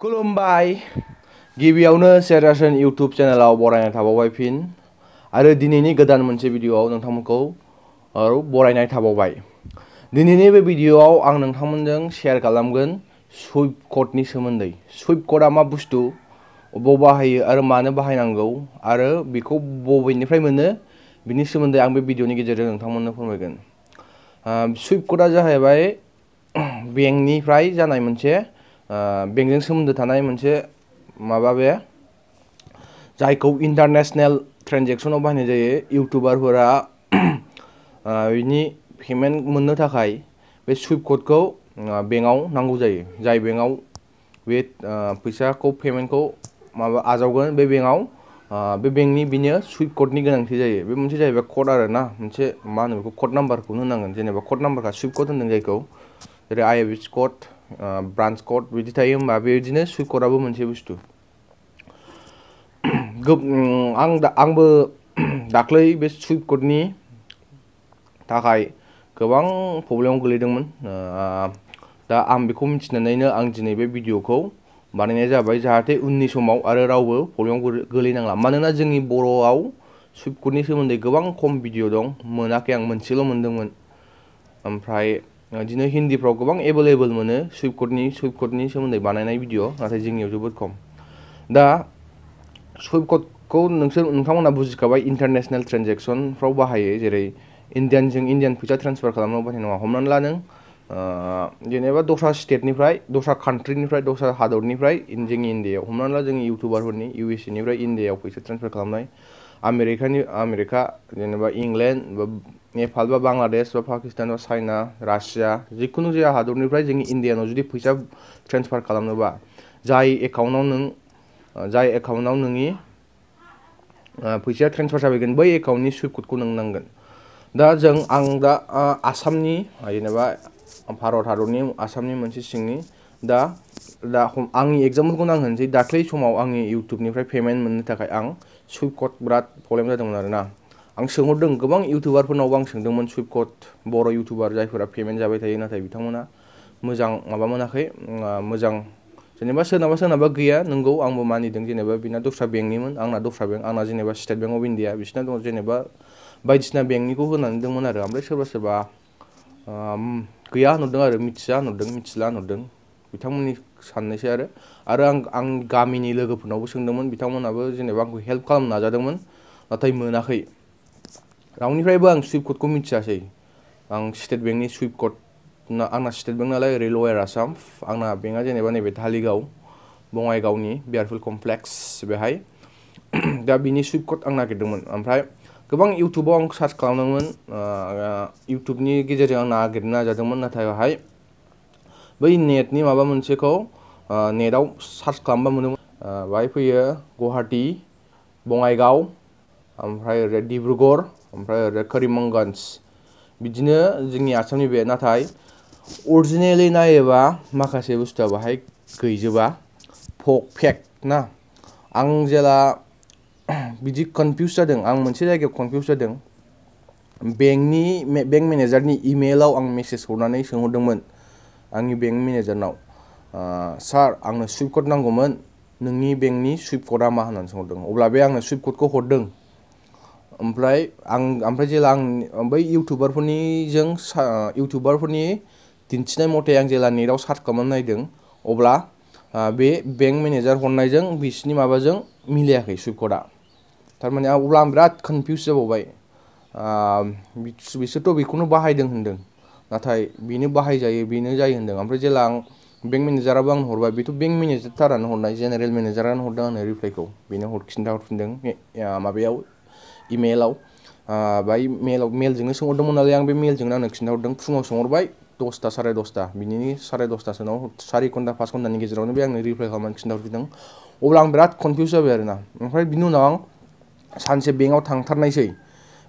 खुलुमबाय गिबियावनो सेरासन इउट्यूब चेनेलाव बरायनाय थाबावबाय फिन आरो दिनैनि गोदान मोनसे भिडियोआव नोंथांमोनखौ बरायनाय थाबावबाय। दिनैनि बे भिडियोआव आं नोंथांमोनजों शेयार खालामगोन सुइप क'डनि सोमोन्दै। सुइप क'डआ मा बुस्थु, बबाव बाहायो आरो मानो बाहायनांगौ आरो बेखौ बबेनिफ्राय मोनो बिनि सोमोन्दै आं बे भिडियोनि गेजेरजों नोंथांमोननो फोरमायगोन। सुइप क'डआ जाहैबाय बेंकनिफ्राय जानाय मोनसे बेंकजों सोमोन्दो थानाय मोनसे माबा बे जायखौ इन्टारनेशनेल ट्रेन्जेक्सनाव बाहायनाय जायो। इउटुबारफोरा बिनि पेमेन्ट मोननो थाखाय बे सुइप क'डखौ बेंकआव नांगौ जायो। जाय बेंकआव बे फैसाखौ पेमेन्टखौ आजावगोन बे बेंकआव बे बेंकनि बिनो सुइप क'डनि गोनांथि जायो। बे मोनसे जाहैबाय क'ड आरो ना, मोनसे मा होनो बेखौ क'ड नाम्बारखौनो होनांगोन। जेनेबा क'ड नाम्बारखा सुइप क'ड होनदों जायखौ, जेरै IFSC क'ड, ब्रान्स क'ड बिदि थायो। होमबा बेबायदिनो सुइप क'डआबो मोनसे बुस्थु। आंबो दाख्लै बे सुइप क'डनि थाखाय गोबां प्रब्लेमाव गोलैदोंमोन। दा आं बेखौ मिथिनानैनो आं दिनै बे भिडियोखौ बानायनाय जाबाय, जाहाथे उननि समाव आरो रावबो प्रब्लेमाव गोलैनांला। मानोना जोंनि बर'आव सुइप क'डनि सोमोन्दै गोबां खम भिडियो दं, मोनाखै आं मोनसेल' मोनदोंमोन। ओमफ्राय बिदिनो हिन्दीफ्राव गोबां एभेलेबल मोनो सुइप क'डनि सोमोन्दै बानायनाय भिडियो, नाथाय जोंनियाव जोबोद खम। दा सुइप क'डखौ नोंथांमोना बुजिखाबाय, इन्टारनेशनेल ट्रेन्जेक्सनफ्राव बाहायो। जेरै इन्डियानजों इन्डियान फैसा ट्रेन्सफार खालामनायाव बाहायनाय नङा। हमनानै ला नों जेनेबा दस्रा स्टेटनिफ्राय, दस्रा कान्ट्रिनिफ्राय, दस्रा हादरनिफ्राय जोंनि इन्डियायाव, हमनानै ला जोंनि इउटुबारफोरनि USA निफ्राय इन्डियायाव फैसा ट्रेन्सफार खालामनाय, आमेरिका जेनेबा इंलेण्ड बा नेपाल बा बांलादेश बा पाकिस्तान बा चाइना, रासिया, जिखुनु जाया हादरनिफ्राय जोंनि इन्डियानाव जुदि फैसा ट्रेन्सफार खालामनोबा जाय एकाउन्टाव नोंनि फैसाया ट्रेन्सफार जाबैगोन बै एकाउन्टनि सुइप क'डखौ नों नांगोन। दा आं दा आसामनि, जेनेबा भारत हादरनि आसामनि मोनसे सिंनि दा आंनि एगजामपोलखौनो आं होनोसै। दाख्लै समाव आंनि इउटुबनिफ्राय पेमेन्ट मोननो थाखाय आं सुइप क'ड बिराद प्रब्लेम जादोंमोन आरोना। आं सोंहरदों गोबां इउटुबारफोरनावबो आं सोंदोंमोन सुइप क'ड, बर' इउटुबार जायफोरा पेमेन्ट जाबाय थायो, नाथाय बिथांमोना मोजां माबा मोनाखै, मोजां जेनेबा सोरनाबा गैया नंगौ, आंबो मानिदों। जेनेबा बिना दस्रा बेंकनिमोन, आंना दस्रा बेंक, आंना जेनेबा स्टेट बेंक अफ इन्डिया, बिसिना दं जेनेबा बायदिसिना बेंकनिखौ होनानै दंमोन आरो। ओमफ्राय सोरबा गैया होनहरदों आरो मिथिया होनहरदों, मिथिला होनहरदों, बिथांमोननि साननायसै आरो आं गामिनि लोगोफोरनावबो सोंदोंमोन, बिथांमोनाबो जेनेबा आंखौ हेल्प खालामनो नाजादोंमोन, नाथाय मोनाखै। रावनिफ्रायबो आं सुइप क'डखौ मिथियासै। आं स्टेट बेंकनि सुइप क'ड, आंना स्टेट बेंक नालाय ओरै लवार आसाम, आंना बेंकआ जेनेबा नैबे धालिगाव बङाइगावनि बिआरपिएल कमप्लेक्स बेहाय। दा बिनि सुइप क'ड आं नागिरदोंमोन। ओमफ्राय गोबां इउटुबाव आं सार्च खालामदोंमोन, इउटुबनि गेजेरजों आं नागिरनो नाजादोंमोन, नाथाय बेहाय बै नेटनि माबा मोनसेखौ नेटआव सार्च खालामबा मोनोमोन। बाहाय फैयो गुवाहाटि, बङाइगाव, ओमफ्राय ओरै डिब्रुगड़, ओमफ्राय ओरै करिमगन्ज, बिदिनो जोंनि आसामनि बे। नाथाय अरिजिनेलि नायोबा माखासे बुस्थुआ बाहाय गैजोबा, फेक ना। आं जेला बिदि कनफिउस जादों, आं मोनसे जायगायाव कनफिउस जादों। बेंक मेनेजारनि इमेलाव आं मेसेज हरनानै सोंहरदोंमोन आंनि बेंक मेनेजारनाव, सार आंनो सुइप क'ड नांगौमोन, नोंनि बेंकनि सुइप क'डआ मा होननानै सोंहरदों। अब्ला बे आंनो सुइप क'डखौ हरदों। ओमफ्राय जेला आं बै इउटुबारफोरनि दिन्थिनाय मथे आं जेला नेटआव सार्च खालामनानै नायदों, अब्ला बे बेंक मेनेजार हरनायजों बिसिनि माबाजों मिलायाखै सुइप क'डआ। थारमाने अब्ला आं बिराद कनफिउस जाबावबाय। बिसोरथ' बेखौनो बाहायदों होनदों, नाथाय बेनो बाहायजायो, बेनो जायो होनदों। ओमफ्राय जेला आं बेंक मेनेजाराबो आंनो हरबाय, बेथ' बेंक मेनेजारथारानो हरनाय, जेनेरेल मेनेजारानो हरदों आंनो रिप्लाइखौ, बेनो खिन्थाहरफिनदों माबायाव इमेलाव। बाय मेलजोंनो सोंहरदोंमोन नालाय आं, बे मेलजोंनो आंनो खिन्थाहरदों। फुङाव सोंहरबाय 10ता 10:30, बिनि 10:30सोनाव 4 घन्टा 5 घन्टानि गेजेरावनो बे आंनो रिप्लाइ खालामनानै खिन्थाहरफिनदों। अब्ला आं बिराद कनफिउस जाबाय आरोना। ओमफ्राय बिनि उनाव आं सानसे बेंकआव थांथारनायसै।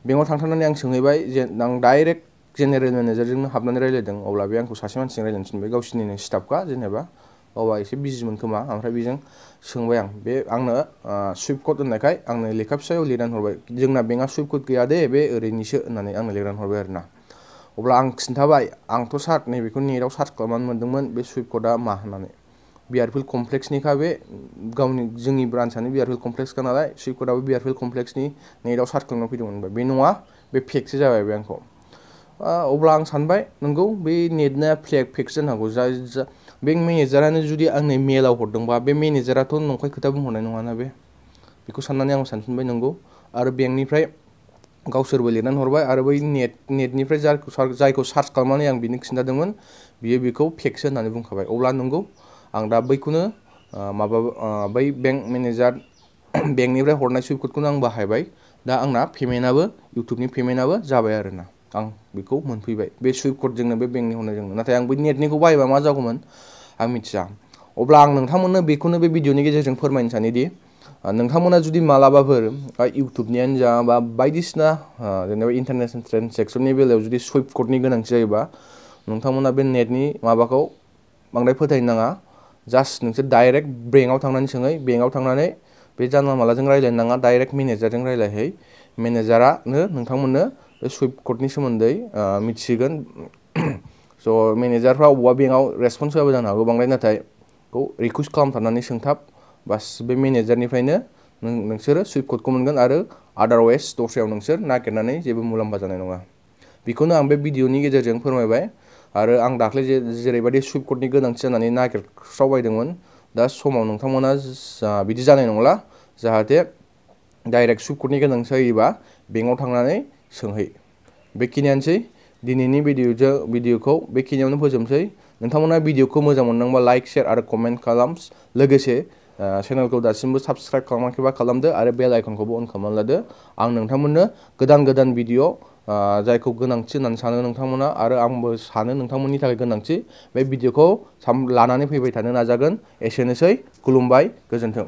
बेंकआव थांथारनानै आं सोंहैबाय, आं डाइरेक्ट जेनेरेल मेनेजारजोंनो हाबनानै रायज्लायदों। अब्ला बे आंखौ सासे मानसिजों रायज्लायनो थिनबाय, गावसिनिनो स्टाफखा जेनेबा, गावहा एसे बिजिमोन खोमा। ओमफ्राय बेजों सोंबाय आं, बे आंनो सुइप क'ड होननायखाय आंनो लेखा फिसायाव लिरनानै हरबाय, जोंना बेंकआ सुइप क'ड गैया दे, बे ओरैनिसो होननानै आंनो लिरनानै हरबाय आरोना। अब्ला आं खिन्थाबाय, आंथ' सार नैबेखौ नेटआव सार्च खालामनानै मोनदोंमोन, बे सुइप क'डआ मा होननानै। बिआरपिएल कमप्लेक्सनिखा बे गावनि जोंनि ब्रान्चआनो बिआरपिएल कमप्लेक्सखा नालाय सुइप क'डआबो बिआरपिएल कमप्लेक्सनि नेटआव सार्च खालामना फैदोंमोन बे नङा बे फेकसो जाबाय बे आंखौ अब्ला आं सानबाय नंगौ बे नेटना फेकसो जानो हागौ बेंक मेनेजारानो जुदि आंनो मेलाव हरदोंबा बे मेनेजाराथ' नंखाय खोथा बुंहरनाय नङाना बे बेखौ साननानै आं सानफिनबाय नंगौ आरो बेंकनिफ्राय गावसोरबो लिरनानै हरबाय आरो बै नेटनिफ्राय जायखौ सार्च खालामनानै आं बिनो खिन्थादोंमोन बियो बेखौ फेकसो होननानै बुंखाबाय अब्ला नंगौ आं दा बैखौनो बै बेंक मेनेजार बेंकनिफ्राय हरनाय सुइप क'डखौनो आं बाहायबाय दा आंना पेमेन्टआबो इउटुबनि पेमेन्टआबो जाबाय आरोना आं बेखौ मोनफैबाय बे सुइप क'डजोंनो बे बेंकनि हरनायजोंनो नाथाय आं बै नेटनिखौ बाहायबा मा जागौमोन आं मिथिया अब्ला आं नोंथांमोननो बेखौनो बे भिडिअनि गेजेरजों फोरमायनो सानोदि नोंथांमोना जुदि मालाबाफोर इउटुबनियानो जा बा बायदिसिना जेनेबा इन्टारनेशनेल ट्रेन्जेक्सननि बेलायाव जुदि सुइप क'डनि गोनांथि जायोबा नोंथांमोना बे नेटनि माबाखौ बांद्राय फोथायनो नाङा जास्ट नोंसोर डाइरेक्ट बेंकआव थांनानै सोंहै बेंकआव थांनानै बे जानला मालाजों रायज्लायनो नाङा डाइरेक्ट मेनेजारजों रायज्लायहै मेनेजारानो नोंथांमोननो बे सुइप क'डनि सोमोन्दै मिथिगोन स' मेनेजारफ्रा अबेबा बेंकआव रेसपन्स होआबो जानो हागौ बांद्राय नाथाय रिकुवेस्ट खालामथारनानै सोंथाब बास बे मेनेजारनिफ्रायनो नोंसोरो सुइप क'डखौ मोनगोन आरो आदारवाइस दस्रायाव नोंसोर नागिरनानै जेबो मुलाम्फा जानाय नङा बेखौनो आं बे भिडिअनि गेजेरजों फोरमायबाय आरो आं दाख्लै जेरैबायदि सुइप क'डनि गोनांथि जानानै नागिरस्रावबायदोंमोन दा समाव नोंथांमोना बिदि जानाय नंला जाहाथे डाइरेक्ट सुइप क'डनि गोनांथि जायोबा बेंकआव थांनानै सोंहै बेखिनियानोसै दिनैनि भिडिअखौ बेखिनियावनो फोजोबनोसै नोंथांमोना भिडिअखौ मोजां मोनदोंबा लाइक शेयार आरो कमेन्ट खालाम लोगोसे चेनेलखौ दासिमबो साबस्क्राइब खालामाखैबा खालामदो आरो बेल आइकनखौबो अन खालामनानै लादो आं नोंथांमोननो गोदान भिडिअ जायखौ गोनांथि होननानै सानो नोंथांमोना आरो आंबो सानो नोंथांमोननि थाखाय गोनांथि बे भिडिअखौ लानानै फैबाय थानो नाजागोन एसेनोसै खुलुमबाय गोजोन्थों